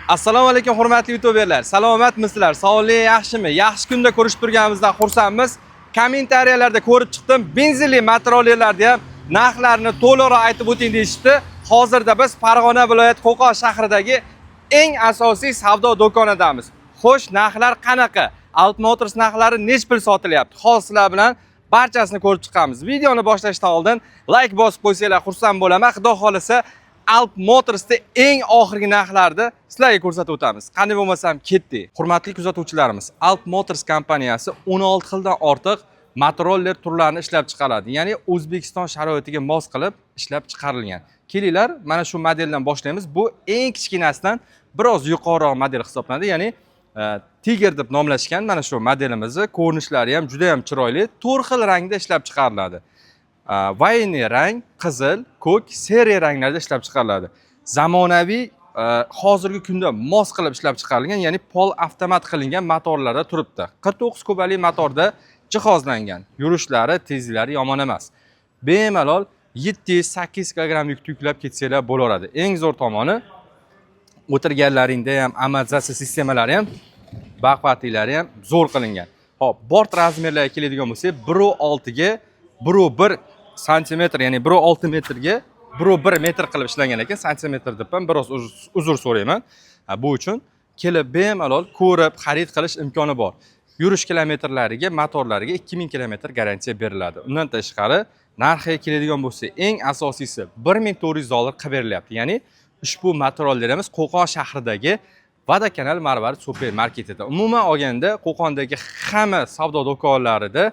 Assalomu alaykum, hurmatli youtuberlar. Salomatmisizlar? Sog'lik yaxshimi? Yaxshi kunda ko'rishib turganimizdan xursandmiz. Kommentariyalarda ko'rib chiqdim, benzinli motorollerlarda ham narxlarini to'liqroq aytib o'ting deyishdi. Hozirda biz Farg'ona viloyati Qo'qon shahridagi eng asosiy savdo do'konidamiz. Xo'sh, narxlar qanaqa? Alp Motors narxlari nech pul sotilyapti? Hozir sizlar bilan barchasini ko'rib chiqamiz. Videoni boshlashdan oldin like bosib qo'ysanglar, xursand bo'laman. Xudo xolisa, Alp Motorsda eng oxirgi narxlarni sizlarga ko'rsatib o'tamiz. Qanday bo'lmasam, ketdik. Hurmatli kuzatuvchilarimiz, Alp Motors kompaniyasi 16 xildan ortiq motoroller turlarini ishlab chiqaradi. Ya'ni O'zbekiston sharoitiga mos qilib ishlab chiqarilgan. Kelinglar, mana shu modeldan boshlaymiz. Bu eng kichkinasidan biroz yuqoriroq model hisoblanadi. Ya'ni Tiger deb nomlashgan mana shu modelimizni ko'rinishlari ham juda ham chiroyli, to'rt xil rangda ishlab chiqariladi. Военный rang, qizil, ko'k, серый ranglarda ishlab chiqariladi. Zamonaviy, hozirgi kunda mos qilib ishlab chiqarilgan, ya'ni pol avtomat qilingan motorlarda turibdi. 49 kubali motorda jihozlangan. Yurishlari, tezliklari yomon emas. Bemalol 708 kg yukni yuklab ketsanglar bo'laveradi. Eng zo'r tomoni, o'tirganlaringda ham amortizatsiya sistemalari ham, baquvvatlilari ham zo'r qilingan. Xo'p, bort размер lariga keladigan bo'lsak, 1.6 ga 1.1 santimetr, ya'ni 1.6 metrga 1.1 metr qilib ishlangan ekan, santimetr deb ham biroz uzr so'rayman. Ha, bu uchun kelib bemalol ko'rib xarid qilish imkoni bor. Yurish kilometrlariga, motorlariga 2000 kilometr garantiya beriladi. Undan tashqari, narxiga keladigan bo'lsak, eng asosiysi 1400 dollar qilib berilyapti. Ya'ni ushbu motorollerimiz Qo'qon shahridagi Vodokanal Marvarid supermarketida. Umuman olganda, Qo'qondagi hamma savdo do'konlarida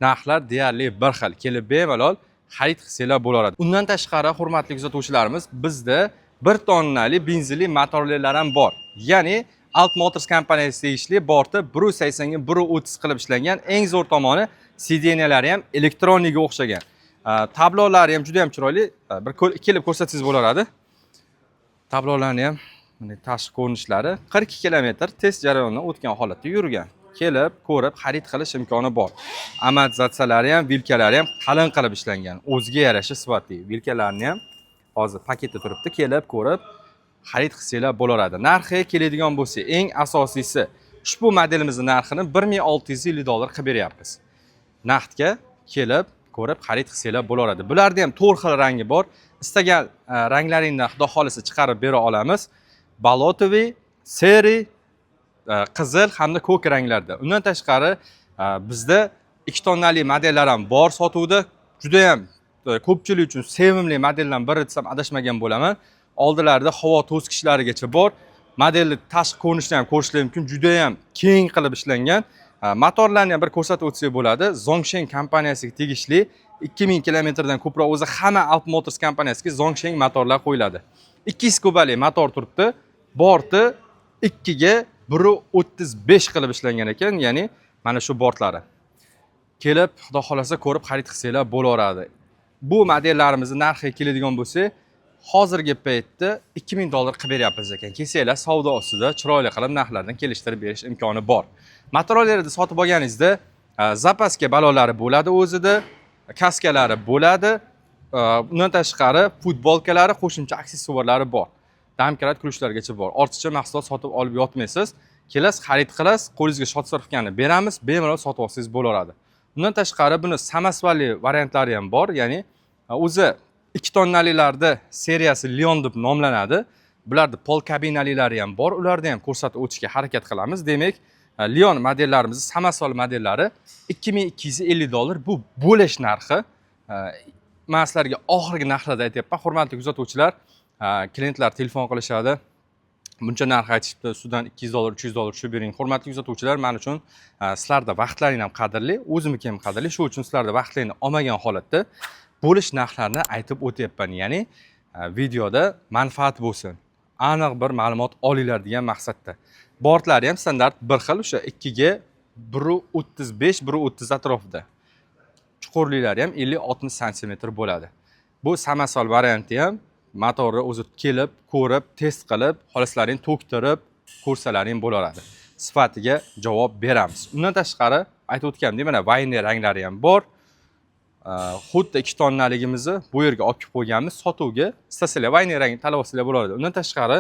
narxlar deyarli bir xil. Kelib bemalol xarid qilsanglar bo'laveradi. Undan tashqari, hurmatli kuzatuvchilarimiz, bizda 1 tonnali benzinli motorlar ham bor. Ya'ni Alp Motors kompaniyasi tegishli, borti 1.80 ga 1.30 qilib ishlangan. Eng zo'r tomoni, сиденья lari ham elektronikaga o'xshagan. Tablolari ham juda ham chiroyli. Bir kelib ko'rsatsangiz bo'laveradi. Tablolarni ham mana tashqi ko'rinishlari, 42 kilometr test jarayonidan o'tgan holatda yurgan. Kelib, ko'rib, xarid qilish imkoni bor. Amortizatsiyalari ham, vilkalari ham qalin qilib ishlangan. O'ziga yarasha sifatli. Vilkalarni ham hozir paketda turibdi. Kelib, ko'rib, xarid qilsanglar bo'laveradi. Narxiga keladigan bo'lsak, eng asosiysi, ushbu modelimizni narxini 1650 dollar qilib beryapmiz. Naqdga kelib, ko'rib, xarid qilsanglar bo'laveradi. Bularda ham to'rt xil rangi bor. Istagan ranglaringdan xudo xolisa chiqarib bera olamiz. Болотовый, серый, qizil hamda ko'k ranglarda. Undan tashqari, bizda 2 tonnali modellar ham bor sotuvda. Juda ham ko'pchilik uchun sevimli modeldan biri desam, adashmagan bo'laman. Oldilarida havo to'skichlarigacha bor. Modelni tashqi ko'rinishini ham ko'rishlar mumkin. Juda ham keng qilib ishlangan. Motorlarni ham bir ko'rsatib o'tsak bo'ladi. Zongshen kompaniyasiga tegishli, 2000 kilometrdan ko'proq, o'zi hamma Alp Motors kompaniyasiga Zongshen motorlar qo'yiladi. 200 kubali motor turibdi. Borti 2 ga 1.35 qilib ishlangan ekan, ya'ni mana shu bortlari. Kelib, xudo xolasa, ko'rib xarid qilsanglar bo'laveradi. Bu modellarimizni narxiga keladigan bo'lsak, hozirgi paytda 2000 dollar qilib beryapmiz ekan. Kelsanglar, savdo ustida chiroyli qilib narxlardan kelishtirib berish imkoni bor. Motorollerni sotib olganingizda запаска ballonlari bo'ladi o'zida, kaskalari bo'ladi. Undan tashqari, futbolkalari, qo'shimcha aksessuarlari bor. Домкрат, ключ largacha bor. Ortiqcha mahsulot sotib olib yotmaysiz. Kelasiz, xarid qilasiz, qo'lingizga счёт справка ni beramiz, bemalol sotib olsangiz bo'laveradi. Undan tashqari, buni samosvalli variantlari ham bor, ya'ni o'zi 2 tonnalilarda seriyasi Leon deb nomlanadi. Bularda pol kabinalilari ham bor, ularni ham ko'rsatib o'tishga harakat qilamiz. Demak, Leon modellarimizni samosval modellari 2250 dollar, bu bo'lish narxi. Man sizlarga oxirgi narxlarda aytyapman, hurmatli kuzatuvchilar. Klientlar telefon qilishadi, buncha narx aytishibdi, ustidan 200 dollar, 300 dollar tushib bering. Hurmatli kuzatuvchilar, man uchun sizlarda vaqtlaring ham qadrli, o'zimniki ham qadrli. Shu uchun sizlarda vaqtlaringni olmagan holatda bo'lish narxlarini aytib o'tyapman. Ya'ni videoda manfaat bo'lsin, aniq bir ma'lumot olinglar degan maqsadda. Bortlari ham standart bir xil, o'sha 2 ga 1.35, 1.30 atrofida. Chuqurliklari ham 50-60 santimetr bo'ladi. Bu samosval varianti ham, motorni o'zi kelib, ko'rib, test qilib, xolaslaring to'ktirib ko'rsalaring bo'laveradi. Sifatiga javob beramiz. Undan tashqari, aytib o'tganimdek, mana военный ranglari ham bor. Xuddi 2 tonnaligimizni bu yerga olib kelib qo'yganmiz sotuvga. Istasalar, военный rangni tanlab olsanglar bo'ladi. Undan tashqari,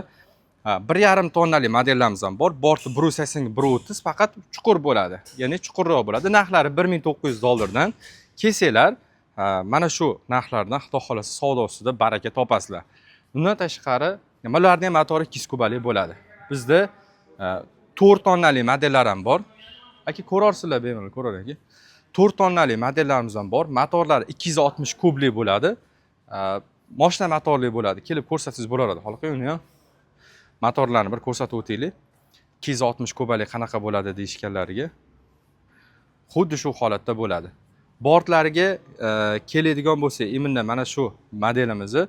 1,5 tonnali modellarimiz ham bor. Borti 180, 130, faqat chuqur bo'ladi, ya'ni chuqurroq bo'ladi. Narxlari 1900 dollardan kelsanglar, mana shu narxlardan, xudo xohlasa, savdo ustida baraka topasizlar. Bundan tashqari, bularni ham motori 200 kubalik bo'ladi. Bizda 4 tonnali modellar ham bor, aka, ko'rarsizlar bemalol, ko'rar aka. 4 tonnali modellarimiz ham bor, motorlari 260 kubli bo'ladi. Moshina motorli bo'ladi, kelib ko'rsatsangiz bo'laveradi. Xolqi, uni ham motorlarni bir ko'rsatib o'taylik, 260 kubalik qanaqa bo'ladi deyishganlariga. Xuddi shu holatda bo'ladi. Bortlariga keladigan bo'lsak, именно mana shu modelimizni,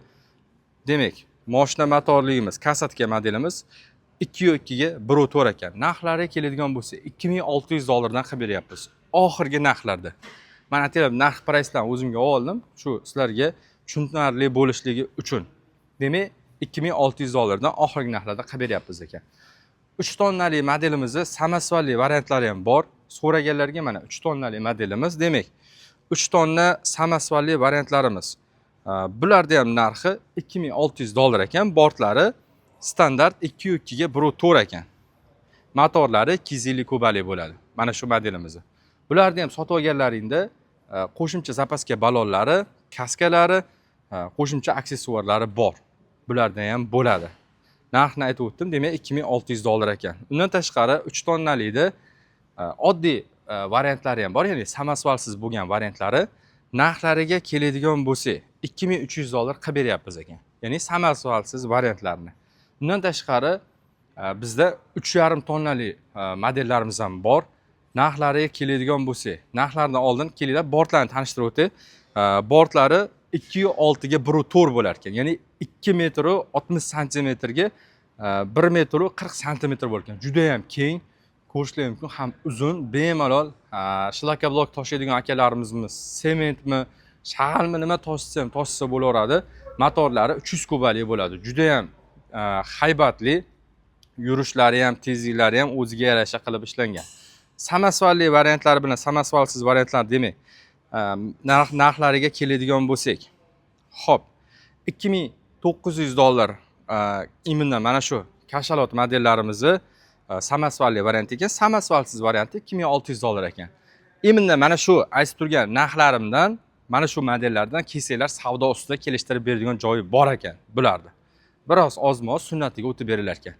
demak, moshina motorligimiz, касатка modelimiz 2,2 ga 1,4 ekan. Narxlariga keladigan bo'lsa, 2600 dollardan qilib beryapmiz oxirgi narxlarda. Man ataylab narx, прайс larni o'zimga oldim, shu sizlarga tushunarli bo'lishligi uchun. Demak, 2600 dollardan oxirgi narxlarda qilib beryapmiz ekan. 3 tonnali modelimizni samosvalli variantlari ham bor so'raganlarga. Mana, 3 tonnali modelimiz, demak, 3 tonna samosvalli variantlarimiz. Bularni ham narxi 2600 dollar ekan. Bortlari standart 2,2 ga 1,4 ekan, motorlari 250 kubalik bo'ladi mana shu modelimizni. Bularni ham sotib olganlaringda qo'shimcha запаска balonlari, kaskalari, qo'shimcha aksessuarlari bor, bularda ham bo'ladi. Narxni aytib o'tdim, demak, 2600 dollar ekan. Undan tashqari, 3 tonnalikda oddiy variantlari ham bor, ya'ni samosvalsiz bo'lgan variantlari. Narxlariga keladigan bo'lsak, 2300 dollar qilib beryapmiz ekan, ya'ni samosvalsiz variantlarni. Undan tashqari, bizda 3,5 tonnali modellarimiz ham bor. Narxlariga keladigan bo'lsak, narxlardan oldin kelinglar, bortlarni tanishtirib o'tay. Bortlari 2,6 ga 1,4 bo'lar ekan, ya'ni 2 metru 60 santimetrga 1 metru 40 santimetr bo'lar ekan. Judayam keng, ko'rishlar mumkin, ham uzun. Bemalol шлакоблок toshiydigan akalarimizmi, sementmi, shag'almi, nima toshsa ham toshsa bo'laveradi. Motorlari 300 kubalik bo'ladi. Judayam haybatli, yurishlari ham, tezliklari ham o'ziga yarasha qilib ishlangan. Samosvalli variantlari bilan samosvalsiz variantlar, demak, narxlariga keladigan bo'lsak, ho'p, 2900 dollar именно mana shu Kashalot modellarimizni samosvalli varianti ekan. Samosvalsiz varianti 2600 dollar ekan. Именно mana shu aytib turgan narxlarimdan, mana shu modellardan kelsanglar, savdo ustida kelishtirib beradigan joyi bor ekan bularni. Biroz ozmoz sunnatiga o'tib berilar ekan.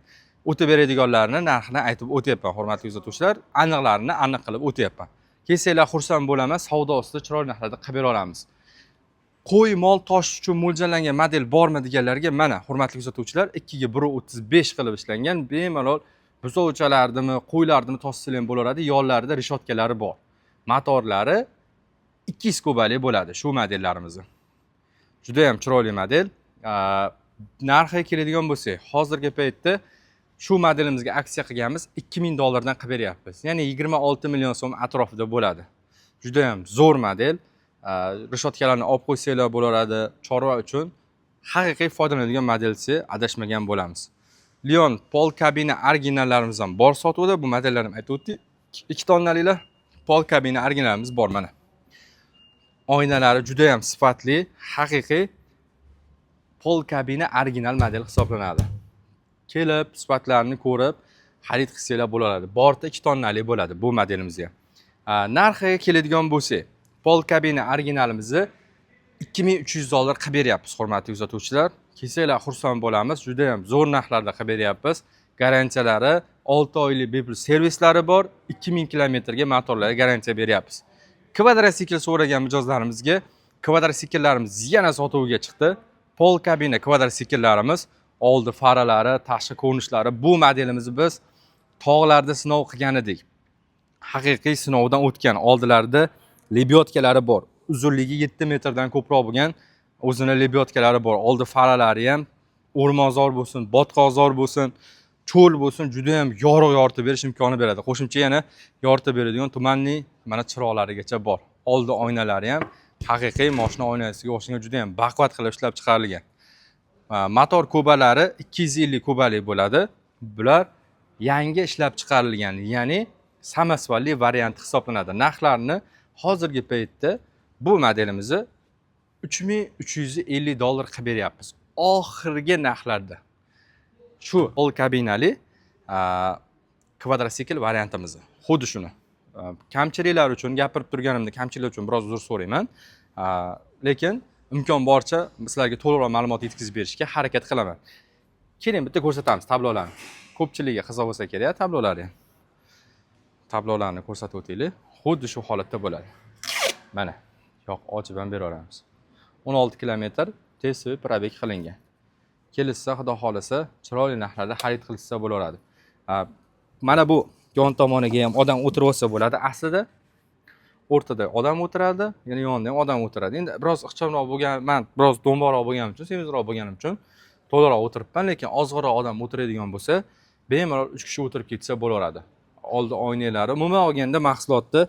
O'tib beradiganlarini narxini aytib o'tyapman, hurmatli kuzatuvchilar, aniqlarini aniq qilib o'tyapman. Kelsanglar, xursand bo'laman, savdo ustida chiroyli narxlarda qilib bera olamiz. Qo'y, mol toshish uchun mo'ljallangan model bormi deganlarga, mana, hurmatli kuzatuvchilar, 2 ga 1,35 qilib ishlangan. Bemalol buzovchalardimi, qo'ylardimi toshsalar ham bo'laveradi. Yonlarida reshotkalari bor, motorlari 200 kubalik bo'ladi shu modellarimizni. Judayam chiroyli model. Narxiga keladigan bo'lsak, hozirgi paytda shu modelimizga aksiya qilganmiz, 2000 dollardan qilib beryapmiz, ya'ni 26 million so'm atrofida bo'ladi. Judayam zo'r model. Reshotkalarni olib qo'ysanglar bo'laveradi. Chorva uchun haqiqiy foydalanadigan model desa, adashmagan bo'lamiz. Lion пол кабина originallarimiz ham bor sotuvda. Bu modellarni ham aytib o'tdik. 2 tonnaliklar пол кабина originalimiz bor, mana. Oynalari judayam sifatli, haqiqiy пол кабина original model hisoblanadi. Kelib sifatlarini ko'rib xarid qilsanglar bo'ladi. Borti 2 tonnalik bo'ladi bu modelimizga. Narxiga keladigan bo'lsak, пол кабина originalimizni 2300 dollar qilib beryapmiz, hurmatli kuzatuvchilar. Kelsanglar, xursand bo'lamiz. Judayam zo'r narxlarda qilib beryapmiz. Garantiyalari 6 oylik bepul servislari bor, 2000 kilometrga motorlarga garantiya beryapmiz. Kvadrotsikl so'ragan mijozlarimizga kvadrotsikllarimiz yana sotuvga chiqdi. Пол кабина kvadrotsikllarimiz, oldi faralari, tashqi ko'rinishlari. Bu modelimizni biz tog'larda sinov qilgan edik. Haqiqiy sinovdan o'tgan, oldilarida лебёдка lari bor. Uzunligi 7 metrdan ko'proq bo'lgan o'zini лебёдка lari bor. Oldi faralari ham o'rmonzor bo'lsin, botqoqzor bo'lsin, cho'l bo'lsin, juda ham yorug' yoritib berish imkoni beradi. Qo'shimcha yana yoritib beradigan tumanli mana chiroqlarigacha bor. Oldi oynalari ham haqiqiy moshina oynasiga o'xshagan, juda ham baquvvat qilib ishlab chiqarilgan. Motor kubalari 250 kubalik bo'ladi. Bular yangi ishlab chiqarilgan, ya'ni samosvalli varianti hisoblanadi. Narxlarini hozirgi paytda bu modelimizni 3350 dollar qilib beryapmiz. Oxirgi narxlarda. Shu pol kabinali kvadrotsikl variantimiz. Xuddi shuni. Kamchiliklar uchun gapirib turganimda, kamchiliklar uchun biroz uzr so'rayman. Lekin imkon boricha sizlarga to'liqroq ma'lumot yetkazib berishga harakat qilaman. Keling, bitta ko'rsatamiz tablolarni. Ko'pchiligiga qiziq bo'lsa kerak tablolari ham. Tablolarni ko'rsatib o'taylik. Xuddi shu holatda bo'ladi. Mana, yoq ochib ham beraveramiz. 16 kilometr tez пробег qilingan. Kelishsa, xudo xohlasa, chiroyli narxlarda xarid qilishsa bo'laveradi. Mana bu yon tomoniga ham odam o'tirib olsa bo'ladi. Aslida o'rtada odam o'tiradi, yana yonida ham odam o'tiradi. Endi biroz ixchamroq bo'lgan, man biroz do'mboqroq bo'lganim uchun, semizroq bo'lganim uchun to'laroq o'tiribman, lekin ozg'inroq odam o'tiradigan bo'lsa, bemalol 3 kishi o'tirib ketsa bo'laveradi. Oldi oynalari, umuman olganda mahsulotni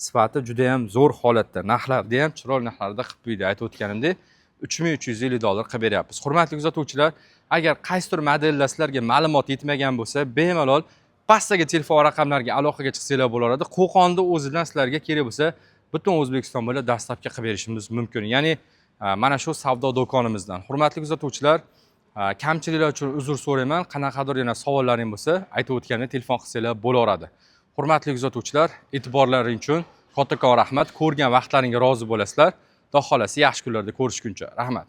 sifati juda ham zo'r holatda. Narxlarda ham chiroyli narxlarda qilib qo'ydi. Aytib o'tganimdek, 3350 dollar qilib beryapmiz. Hurmatli kuzatuvchilar, agar qaysidir modelda sizlarga ma'lumot yetmagan bo'lsa, bemalol pastdagi telefon raqamlariga aloqaga chiqsanglar bo'laveradi. Qo'qonni o'zidan sizlarga kerak bo'lsa, butun O'zbekiston bo'ylab доставка qilib berishimiz mumkin. Ya'ni mana shu savdo do'konimizdan. Hurmatli kuzatuvchilar, kamchiliklar uchun uzr so'rayman. Qanaqadir yana savollaring bo'lsa, aytib o'tganimdek telefon qilsanglar bo'laveradi. Hurmatli kuzatuvchilar, e'tiborlaring uchun kattakon rahmat. Ko'rgan vaqtlaringga rozi bo'lasizlar. Xudo xohlasa, yaxshi kunlarda ko'rishguncha. Rahmat.